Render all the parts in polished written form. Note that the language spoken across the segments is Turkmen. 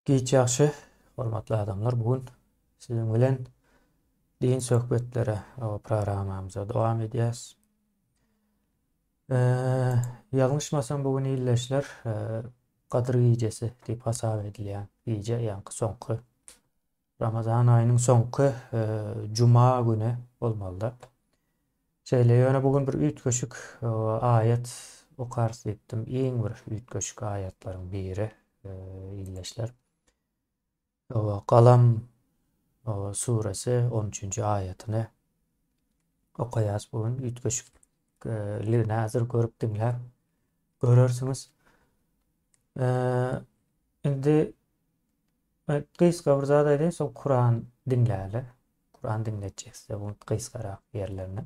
Giç ýagşy, hormatly adamlar, bu gün siziň bilen din söhbetleri programmamyza dowam edýäs. Ýalňyşmasam bu gün ildeşler Gadyr gijesi diýip hasap edilýän gije, ýaňky soňky Ramazan aýynyň soňky juma güni bolmalyda. Şeýle ýöne bu gün bir üýtgeşik aýat okarys diýipdim. Iň bir üýtgeşik aýatlaryň biri ildeşler. Galam suresi 13-nji aýatyny okaýas bu gün üýtgeşikligini häzir görüp diňläp görersiňiz. Indi gysga bir zat aýdaýyn, soň Kuran diňläli. Kuran diňletjek size bu gysgarak ýerlerini.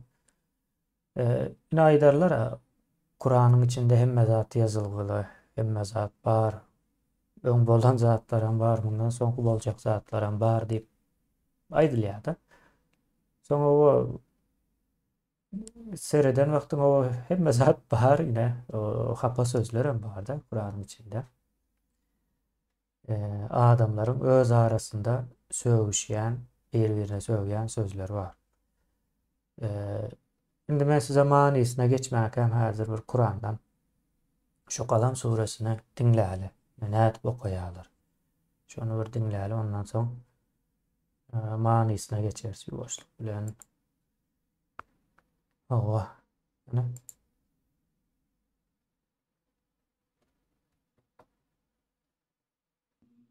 Ine aýdarlar, Kuranyň içinde hemme zat ýazylgyly, hemme zat bar. Öň bolan zatlaram bar, mundan soňky boljak zatlaram bar diýip aýdylýar-da. Soň o sereden wagtyň o hemme zat bar ine, hapa sözlerem bar-da Kuranyň içinde. Adamlaryň öz arasynda sögüşýän, bir-birine sögýän sözleri bar. Indi men size manysyna geçmänkäm häzir bir Kurandan şu Galam suresini diňläli. Nädip okaýarlar. Şony bir diňläli, ondan soň manysyna geçeris ýuwaşlyk bilen. Hawa. Ine.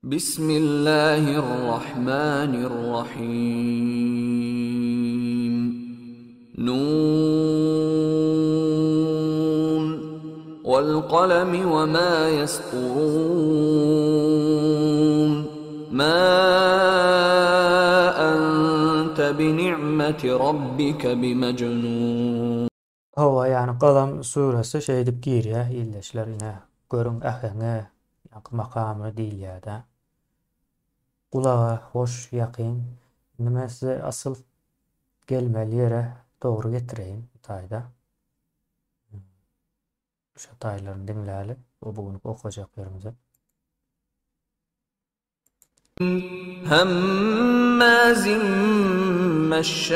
Bismillahirrahmanirrahim. Nun. Wal galami we ma ýesturun. Ma ente bi ni'meti rabbike bimejnun. Hawa, ýagny Galam suresi şeýdip girýär, ildeşler, ine, görüň äheňi, ýaňky makamy diýilýär-dä. Gulaga hoş, ýakyn. Indi men sizi asyl gelmeli ýere dogry getireýin bu taýda. Şu taýlaryny diňläli, bu bu günki okajak ýerimize. Hemmazin meşşâin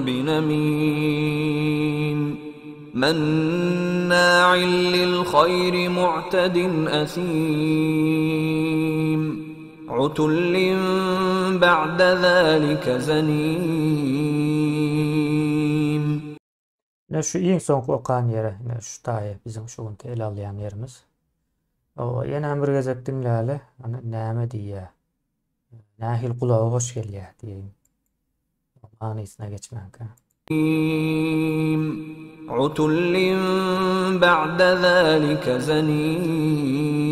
binemîm. Mennâ'in lil hayri mu'tedin esîm. Utullin ba'de zâlike zenîm. Ine şu iň soňky okan ýeri, ine şu taýy biziň şu günki ele alýan ýerimiz. Hawa, ýenäm bir gezek diňläli, ana näme diýýär. Nähili gulaga hoş gelýär diýeýin. Manysyna geçmänkä. Utullin ba'de zalike zanim.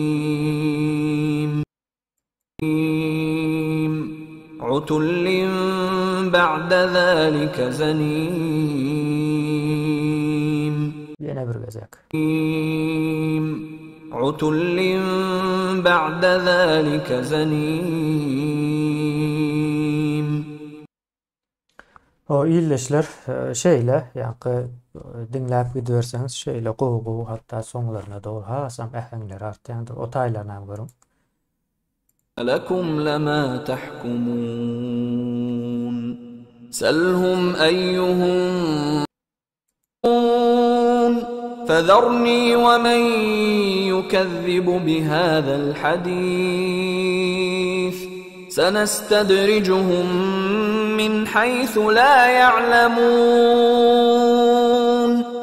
Utullin ba'de zalike zanim. Ýene bir gezek. Utullin ba'de zalike zanim. O ildeşler şeýle ýaňky diňläp gidiberseňiz şeýle gowy gowy hatda soňlaryna dogry hasam äheňleri artýandyr. O taýlaryny hem görüň. Lekum lema tahkumun. Selhum eýýuhum Fezerni we men ýukezzibu bihazal hadis. Senestedrijuhum min haýsu la ýa'lemun.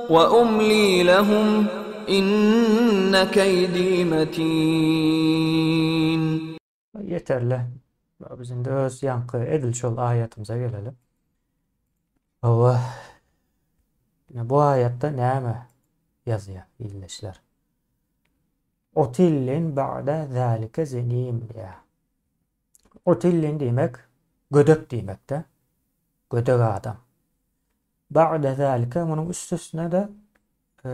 We umli lehum inne keýdi metin. Ýeterli. Biz indi öz ýaňky edil şol aýatymyza geleli. Hawa. Ine bu aýatda näme ýazýar ildeşler? Utillin ba'da zalike zenim diýýär. Utillin diýmek gödek diýmekde. Gödek adam. Ba'da zalike munuň üstesine-de e,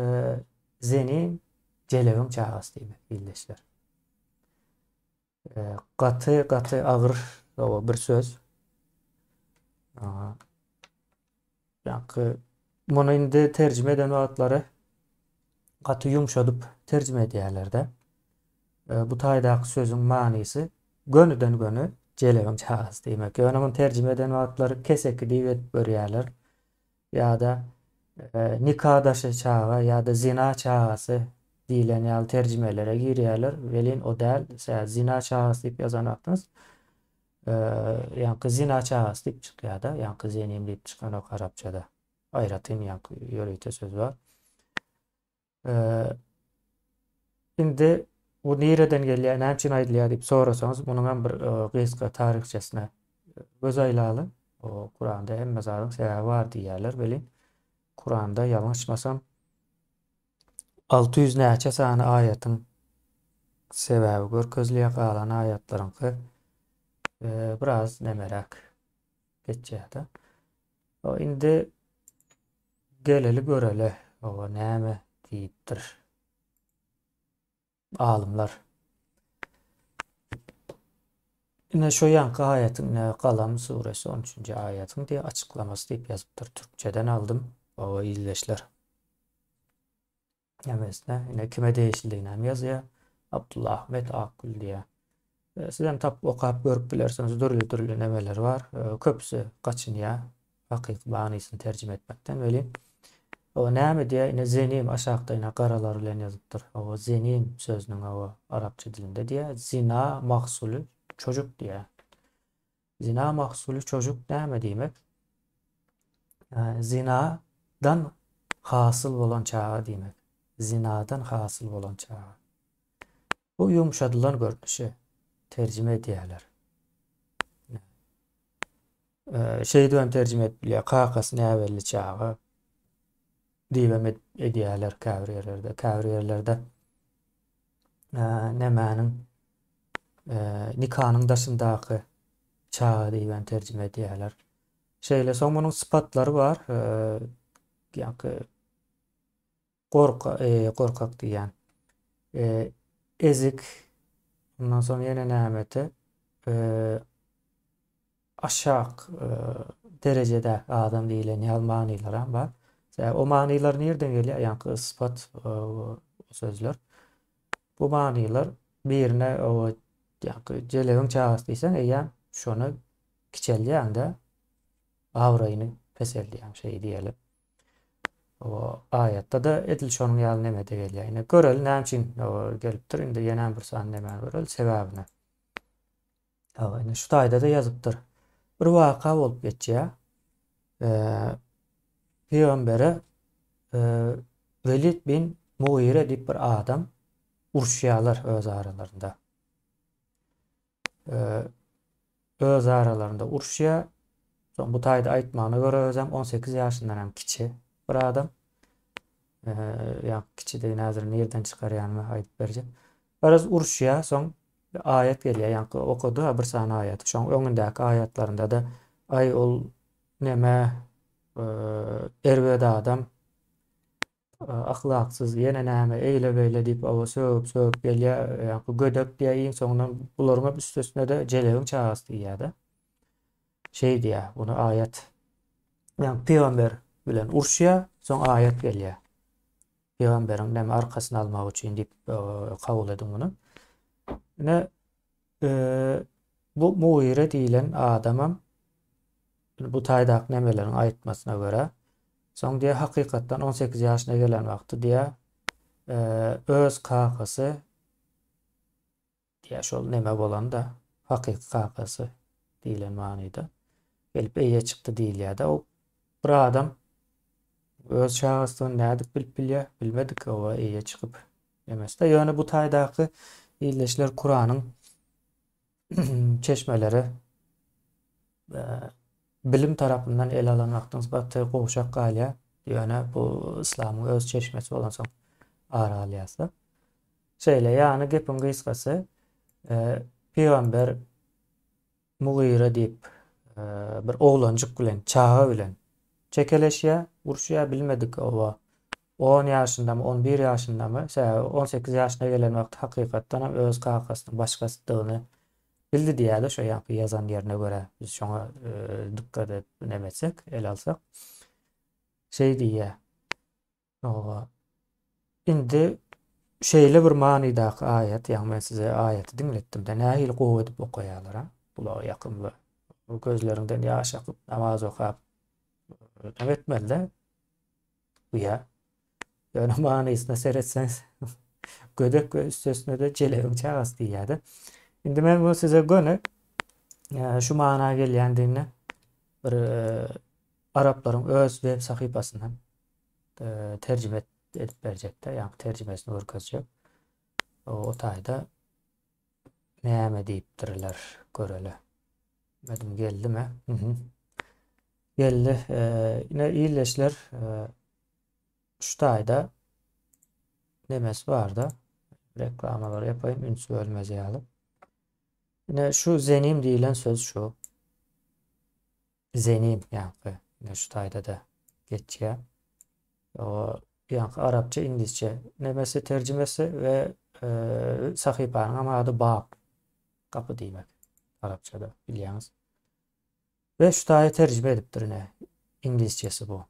zenim jelebiň çagasy diýmek ildeşler. Gaty gaty agyr bir söz. Ýaňky muny indi terjime eden wagtlary gaty ýumşadyp terjime edýärler-de. Bu taýdaky sözüň manysy gönüden-göni jelebiň çagasy diýmek. Ýöne muny terjime eden wagtlary keseki diýip edip görýärler. Ýa-da nika daşy çaga ýa-da zina çagasy diýlen ýaly terjimelere girýärler. Welin o däl. Sebäbi zina çagasy diýip ýazan wagtyňyz ýaňky zina çagasy diýip çykýar-da, ýaňky zenim diýip çykanok arapçada. Aýratyn ýaňky ýörite söz bar. Indi bu nireden gelýär, näme üçin aýdylýar diýip sorasaňyz, munuň hem bir gysga taryhçasyna göz aýlaly. O Kuranda hemme zadyň sebäbi bar diýýärler welin, Kuranda ýalňyşmasam 600 näçe sany aýatyň sebäbi görkezilýär, galan aýatlaryňky biraz nemeräk geçýär-de. Indi Geleli göreli oba näme diýipdir alymlar. Ine şu ýaňky aýatyň ine Galam suresi 13-nji aýatyň diýe açyklamasy diýip ýazypdyr. Türkçeden aldym. Oba ildeşler. Nämesine, ine kime degişlidigini hem ýazýar. Abdullah Ahmet Akgül diýýär. E, siz hem tapyp okap görüp bilersiňiz. Dürli-dürli nemeler bar. E, köpüsi gaçynýar hakyky manysyny terjime etmekden welin. O näme diýýär? Ine zenim aşakda ine garalar bilen ýazypdyr. O zenim sözüniň o arapça dilinde diýýär. Zina mahsuly çocuk diýýär. Zina mahsuly çocuk näme diýmek? Zinadan hasyl bolan çaga diýmek. Zinadan hasyl bolan çaga. Bu ýumşadylan görnüşi terjime edýärler. Şeýdip hem terjime edip bilýär. Kakasy näbelli çaga diýip hem edýärler käbir ýerlerde. Käbir ýerlerde nämäniň nikanyň daşyndaky çaga diýip hem terjime edýärler. Şeýle soň munuň sypatlary bar. Ýa-ki gorka, gorkak diýýän. Ezik. Ondan soň ýene nämeti? Aşak derejedäki adam diýlen ýaly manylaram bar. Sebäbi o manylar nirden gelýär? Ýaňky sypat sözler. Bu manylar birine o ýaňky jelebiň çagasy diýseň, eýýäm şony kiçeldýäň-de, abraýyny peseldýäň, şeý diýeli. O aýatda-da edil şonuň ýaly nemede gelýär. Ine göreli näme üçin gelipdir. Indi ýene bir sany näme göreli sebäbini. Hawa, ine şu taýda-da ýazypdyr. Bir waka bolup geçýär. Pygambere Welid bin Mugire diýip bir adam uruşýarlar öz aralarynda. Öz aralarynda uruşýar. Soň bu taýda aýtmagyna görä özem 18 ýaşyndan hem kiçi bir adam. Ýa kiçidigini häzir nirden çykarýanymy aýdyp berjek. Garaz uruşýar, soň aýat gelýär, ýaňky okady-ha bir sany aýaty. Şoň öňündäki aýatlarynda-da aý ol neme erbet adam, ahlaksyz, ýene näme, eýle-beýle diýip oba sögüp-sögüp gelýär, ýaňky gödek diýýär, iň soňundan bularyň hem üstesine-de jelebiň çagasy diýýär-de. Şeý diýýär, muny aýat. Ýaňky pygamber bilen uruşýar, soň aýat gelýär. Pygamberiň näme arkasyny almak üçin diýip kabul ediň muny. Ine bu Mugyre diýlen adamam bu taýdaky nemeleriň aýtmasyna görä soň diýä hakykatdan 18 ýaşyna gelen wagty diýä öz kakasy Diýýär, şol neme bolanda, hakyky kakasy diýlen manyda gelip eýe çykdy diýilýär-de. O bir adam öz çagasydygyny nädip bilip bilýär? Bilmedik, oba eýe çykyp emesde. Ýöne bu taýdaky ildeşler Kuranyň çeşmeleri bilim tarapyndan ele alan wagtyňyz gaty gowşak galýar. Ýöne bu yslamyň öz çeşmesi bolansoň ara alýarys-da. Şeýle, ýagny gepiň gysgasy, pygamber Mugyra diýip bir oglanjyk bilen, çaga bilen çekeleşýär, uruşýar, bilmedik oba on ýaşyndamy, on bir ýaşyndamy, sebäbi 18 ýaşyna gelen wagty hakykatdan hem öz kakasynyň başgasydygyny bildi diýýär-de, şo ýaňky ýazan ýerine görä, biz şoňa dykgat edip neme etsek, ele alsak. Şeý diýýär. Oba. Indi. şeýle bir manydaky aýat, ýagny men size aýaty diňletdim-de, nähili gowy edip okaýarlar, a? Gulaga ýakymly. Gözleriňden ýaş akyp, namaz okap, näme etmeli-de? Buýa. Ýöne manysyna seretseňiz, gödek we üstesine-de jelebiň çagasy diýýär-de. Indi men bunu size göni e, şu mana gelýändigini bir e, araplaryň öz web sahypasyndan e, terjime edip berjekde, ýagny terjimesini görkezjek. O taýda näme diýipdirler göreli. Medim geldimi? Mhm. Geldi. Ine ildeşler şu taýda nemesi barda. Reklamalar yapayım üns bölmez ýaly. Ine şu zenim diýilen söz şu. Zenim ýaňky ine şu taýda-da geçýär. O ýaňky arapça, iňlisçe nemesi terjimesi we e, sahypanyň hem ady Bab. Gapy diýmek arapçada bilýäňiz. We şu taýy terjime edipdir ine iňlisçesi bu.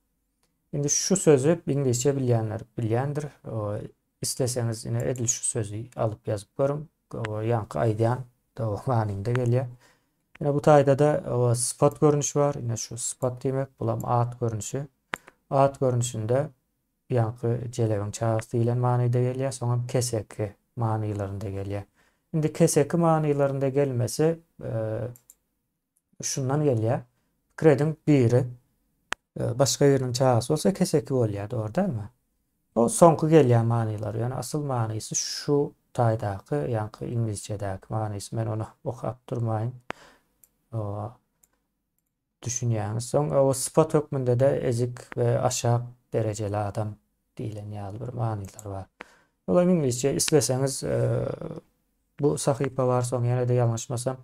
Indi şu sözi iňlisçe bilýänler bilýändir. O, isleseňiz ine edil şu sözi alyp ýazyp görüň. O, ýaňky aýdýan manymda gelýär. Ine bu taýda-da o sypat görnüşi bar. Ine şu sypat diýmek, bulam at görnüşi. At görnüşinde ýaňky jelebiň çagasy diýlen manyda gelýär, soňam keseki manylarynda gelýär. Indi keseki manylarynda gelmesi e, şundan gelýär. Pikir ediň, biri e, başga biriniň çagasy bolsa keseki bolýar, dogry dälmi? O soňky gelýän manylary, ýöne asyl manysy şu taýdaky, ýaňky iňlisçedäki manysy. Men ony okap durmaýyn. O düşünýäňiz. Soň o sypat hökmünde-de ezik we aşak derejeli adam diýlen ýaly bir manylar bar. Olam iňlisçe isleseňiz e, bu sahypa bar, soň ýene-de ýalňyşmasam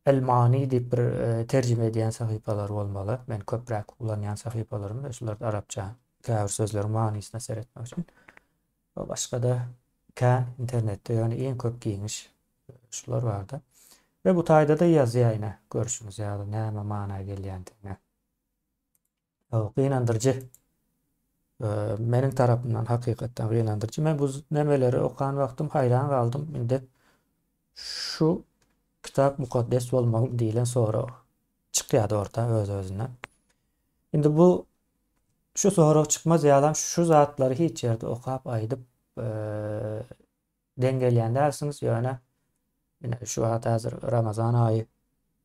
El-Mani diýip bir terjime edýän sahypalar bolmaly. Men köpräk ulanýan sahypalarym da şular arapça käbir sözleriň manysyna seretmek üçin. Başga-da kän internetde ýöne iň köp giňiş şular barda. We bu taýda-da ýazýar ine görşüňiz ýaly näme mana gelýändigini. Gynandyryjy. Meniň tarapymdan hakykatdan gynandyryjy. Men bu nemeleri okan wagtym haýran galdym. Indi şu kitap mukaddes bolmaly diýlen sorag çykýardy orta öz-özünden. Indi bu şu sorag çykmaz ýalam şu zatlary hiç ýerde okap aýdyp deň gelýän dälsiňiz, ýöne ine şu wagt häzir Ramazan aýy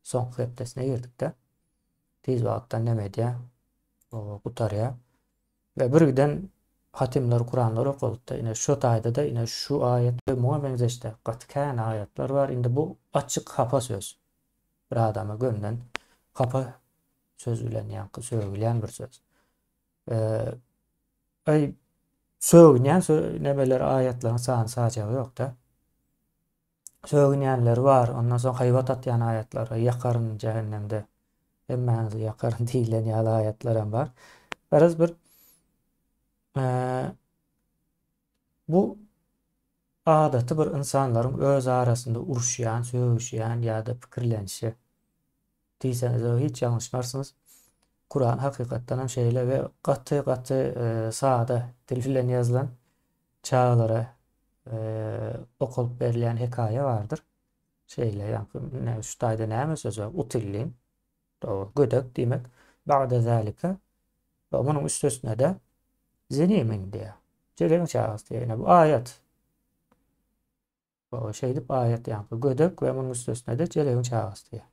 soňky hepdesine girdik-de. Tiz wagtdan neme edýär? Gutarýar. We birgiden hatymlar, Kuranlar okaldy-da. Ine şu taýda-da ine şu aýat we muňa meňzeş-de gaty kän aýatlar bar. Indi bu açyk hapa söz. Bir adama gönden hapa söz bilen ýaňky sögülýän bir söz. Aý sögünýän nemeler aýatlaryň sany sajagy ýokda. Sögünýänleri bar, ondan soň haýbat atýan aýatlar, ýakaryn jähennemde, hemmäňizi ýakaryn diýlen ýaly aýatlar hem bar. Garaz bir bu adaty bir ynsanlaryň öz arasynda uruşýan, sögüşýän ýa-da pikirlenişi diýseňiz hiç ýalňyşmarsyňyz. Kuran hakykatdan hem şeýle we gaty gaty e, sada dil bilen ýazylan çagalara e, okalyp berilýän hekaýa bardyr. Şeýle ýaňky şu taýda näme söz bar? Utillin. Dogry, gödek diýmek. Ba'de zalika. We munuň üstesine-de zenimin diýýär. Jelebiň çagasy diýýär. Ine bu aýat. Şeýdip aýat ýaňky gödek we munuň üstesine-de jelebiň çagasy diýýär.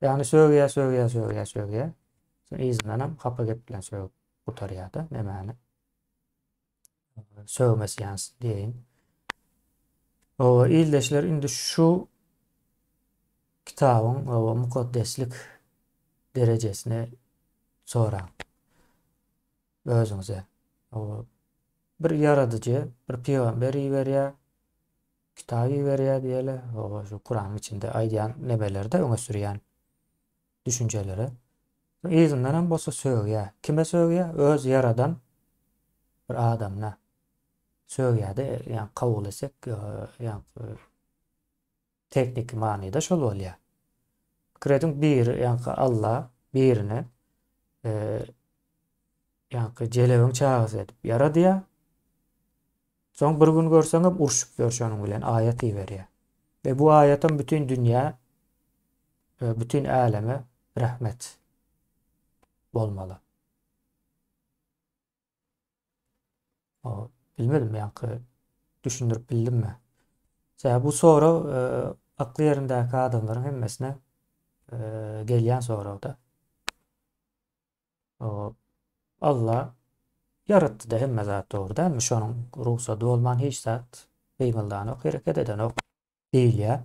Ýagny sögýär, sögýär, sögýär, sögýär. Soň yzyndan hem hapa gep bilen sögüp gutarýar-da nämäni. Sögmesi ýansyn diýeýin. O ildeşler indi şu kitabyň o mukaddeslik derejesini soraň özüňize. O bir ýaradyjy, bir pygamber iberýär, kitap iberýär diýeli. O şu Kuranyň içinde aýdýan nemeleri-de öňe sürýän düşünjeleri. Yzyndan hem bolsa sögýär. Kime sögýär? Öz ýaradan bir adamyna sögýär-de, ýa kabul etsek, ýa tehniki manyda şol bolýar. Pikir ediň, biri, ýaňky Alla birine ýaňky jelebiň çagasy edip ýaradýar. Soň bir gün görseňem urşup ýör şonuň bilen aýat iberýär. We bu aýatam bütin dünýä bütin äleme rahmet bolmaly. O, bilmedim ýaňky düşündirip bildimmi? Sebäbi bu sorag e, akly ýerindäki adamlaryň hemmesine e, gelýän soragda. O, Allah ýaratdy-da hemme zat dogry dälmi? Şonuň rugsady bolman hiç zat gymyldanok, hereket edenok diýilýär.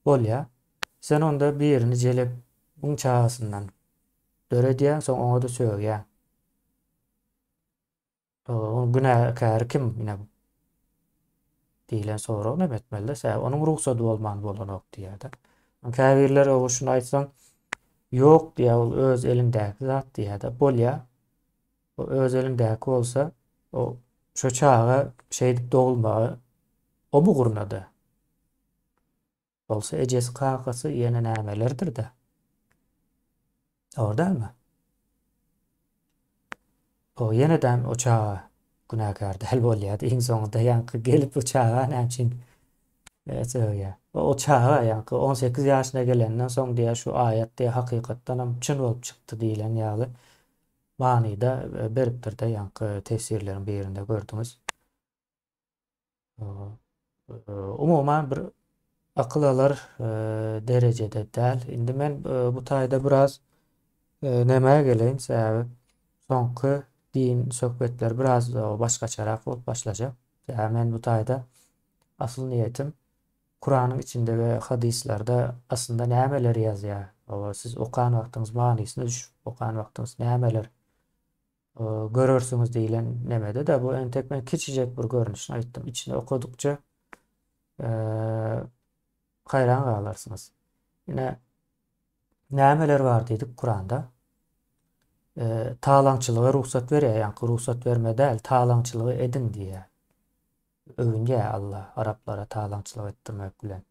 Bolýar. Sen onda birini jelebiň çagasyndan döredýäň, soň oňa-da sögýäň. Onuň günäkäri kim ine diýlen sorag näme etmeli-de, sebäbi onuň rugsady bolman bolanok diýýär-de. Käbirleri oňa şuny aýtsaň, ýok diýýär, ol öz elindäki zat diýýär-de. Bolýar. O öz elindäki bolsa, o şo çaga şeýdip dogulmagy o bu gurnady. Bolsa ejesi kakasy ýene nämelerdir-dä. Dogry dälmi? O ýenedem o çaga günäkär däl bolýar. Iň soňunda ýaňky gelip o çaga näme üçin e, sögýär. O çaga ýaňky 18 ýaşyna gelenden soň diýär şu aýat diýär hakykatdanam çyn bolup çykdy diýlen ýaly manyda e, beripdir-de ýaňky tefsirleriň birinde gördüňiz. Umuman bir akyl alar derejede däl. Indi men bu taýda biraz nämä geleýin, sebäbi soňky din söhbetleri biraz başgaçarak bolup başlajak. Sebäbi men bu taýda asyl niýetim Kuranyň içinde we hadyslarda aslynda nämeler ýazýar? Siz okan wagtyňyz manysyna düşüp okan wagtyňyz nämeler görersiňiz diýlen nemede-de bu entek men kiçijek bir görnüşini aýtdym. Içini okadykça haýran galarsyňyz. Ine nämeler bar diýdik Kuranda. E, talaňçylyga rugsat berýär, ýaňky rugsat berme däl, talaňçylygy ediň diýýär. Öwünýär Allah araplara talaňçylyk etdirmek bilen.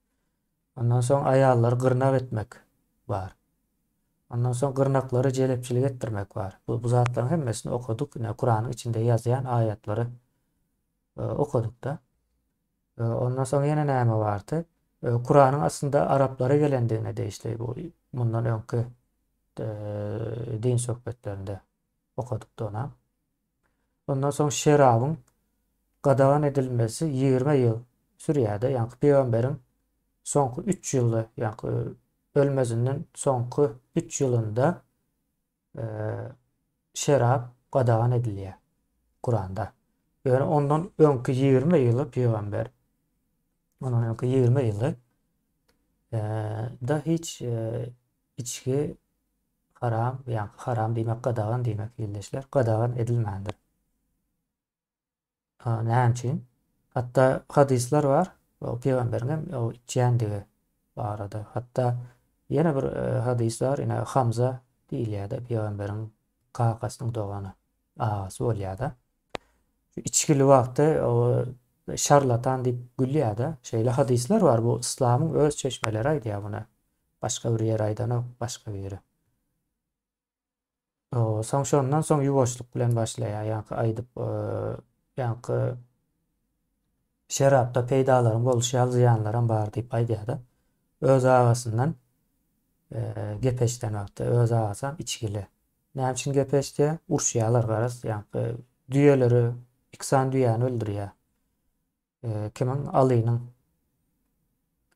Ondan soň aýallary gyrnak etmek bar. Ondan soň gyrnaklary jelepçilik etdirmek bar. Bu, bu zatlaryň hemmesini okadyk. Ine, Kuranyň içinde ýazýan aýatlary e, okadyk-da. E, ondan soň ýene näme bardy? E, Kuranyň aslynda araplara gelendigine degişli bu mundan öňki e, din söhbetlerinde okadyk-da ona. Ondan soň şerabyň gadagan edilmesi 20 ýyl sürýär-de, ýaňky pygamberiň soňky 3 ýyly, ýaňky ölmezinden soňky 3 ýylynda e, şerap gadagan edilýär Kuranda. Ýöne ondan öňki 20 ýyly pygamber ondan öňki 20 ýyly e, da hiç e, içgi Haram, ýaňky haram diýmek gadagan diýmek ildeşler, gadagan edilmändir. Näme üçin? Hatda hadyslar bar, o pygamberiň hem o içýändigi barada. Hatda ýene bir e, hadys bar, ine Hamza diýilýär-de pygamberiň kakasynyň dogany, agasy bolýar-da. Içgili wagty o şarlatan diýip gülýär-de. Şeýle hadyslar bar, bu yslamyň öz çeşmeleri aýdýar muny. Başga bir ýer aýdanok, başga biri. Soň şondan soň ýuwaşlyk bilen başlaýar, ýaňky aýdyp, ýaňky şerapda peýdalaryň bolşy ýaly zyýanlaram bar diýip aýdýar-da. Öz agasyndan gep eşiden wagty, öz agasam içgili. Näme üçin gep eşidýär? Uruşýarlar garaz, ýaňky düýeleri, iki sany düýäni öldürýär. Kimiň? Alynyň.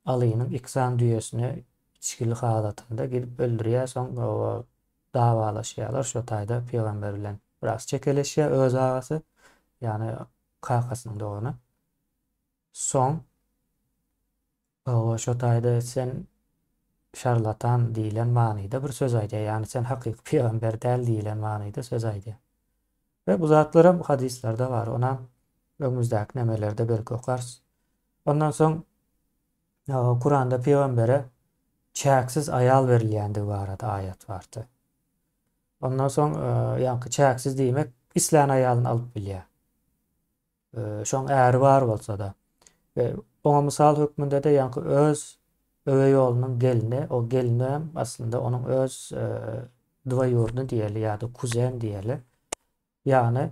Alynyň iki sany düýesini içgili halatynda gidip öldürýär, soň dawalaşýarlar şo taýda pygamber bilen biraz çekeleşýär öz agasy, ýagny kakasynyň dogany. Soň şo taýda sen şarlatan diýlen manyda bir söz aýdýar, ýagny sen hakyky pygamber däl diýlen manyda söz aýdýar. We bu zatlaram hadyslarda bar. Onam öňümizdäki nemelerde belki okarys. Ondan soň Kuranda pygambere çäksiz aýal berilýändigi barada aýat bardy. Ondan soň ýaňky çäksiz diýmek islän aýalyny alyp bilýär. Şoň äri bar bolsa-da. We oňa mysal hökmünde-de ýaňky öz öweý oglunyň gelni, o gelni hem aslynda onuň öz dwoýurny diýeli ýa-da kuzen diýeli. Ýagny.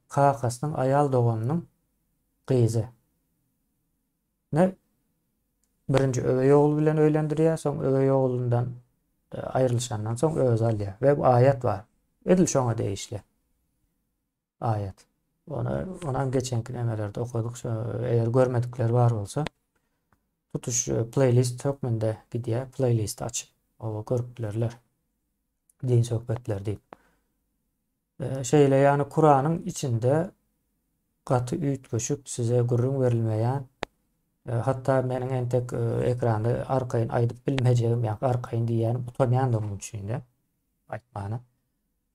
kakasynyň aýal doganynyň gyzy. Ne birinji öweý ogly bilen öýlendirýär, soň öweý oglundan e, aýrylyşandan soň özi alýar. We bu aýat bar. Edil şoňa degişli aýat. Ony onam geçenki nemelerde okadyk. Şo eger görmedikler bar bolsa tutuş e, playlist hökmünde gidýär. Playlist açyp, oba görüp bilerler. Din söhbetler diýip. Şeýle ýagny Kuranyň içinde gaty üýtgeşik size gürrüň berilmeýän hatda meniň entek ekranda arkaýyn aýdyp bilmejegim ýa arkaýyn diýýänim utanýandygym üçin-de aýtmana.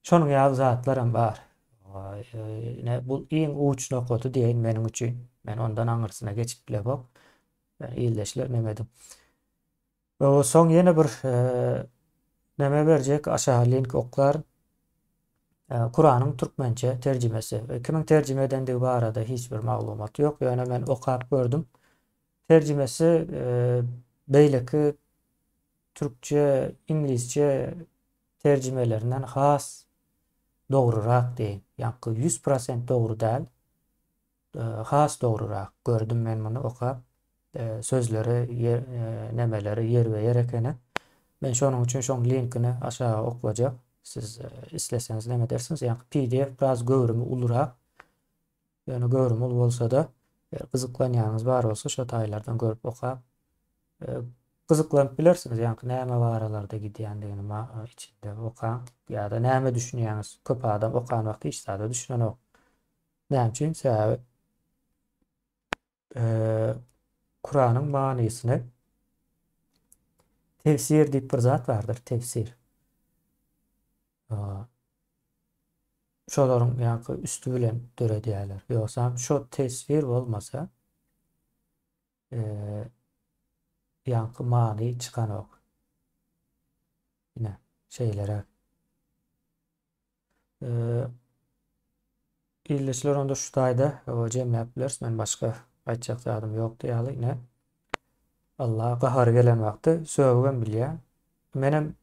Şonuň ýaly zatlaram bar. Ine bu iň uç nokady diýeýin meniň üçin. Men ondan aňyrsyna geçip bilemok. Ildeşler Mehmediň. Soň ýene bir neme berjek aşagy link oklar. Kuranyň türkmençe terjimesi. Kimiň terjime edendigi barada hiç bir maglumat ýok. Ýöne men okap gördüm. Terjimesi beýleki türkçe, iňlisçe terjimelerinden has dogrurak diýeýin. Ýaňky 100% dogry däl. Has dogrurak gördüm men muny okap. Sözleri ýer nemeleri ýerbe ýer ekeni. Men şonuň üçin şoň linkini aşaga oklajak. Siz isleseňiz neme edersiňiz. Ýa PDF biraz göwrümi ulurak. Ýöne göwrümi uly bolsa-da gyzyklanýanyňyz bar bolsa şo taýlardan görüp okap gyzyklanyp bilersiňiz. Ýaňky näme baralarda gidýändigini içinde okaň ýa-da näme düşünýäňiz. Köp adam okan wagty hiç zada düşünenok. Näme üçin? Sebäbi Kuranyň manysyny tefsir diýip bir zat bardyr, tefsir. Şolaryň ýaňky üsti bilen döredýärler. Ýogsam şo teswir bolmasa ýaňky many çykanok. Ine, şeýleräk. Ildeşler onda şu taýda jemläp bileris. Men başga aýtjak zadym ýokdy ýaly. Ine Allah gahary gelen wagty sögübem bilýär. Menem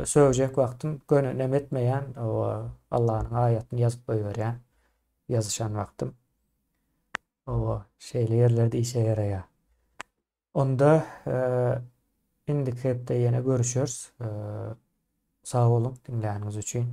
sögjek wagtym göni nem etmeýän, Allanyň aýatyny ýazyp goýberýän. Ýazyşan wagtym. Owa, şeýle ýerlerde işe ýaraýar. Onda indiki hepde ýene görüşeris. Sag boluň diňläniňiz üçin.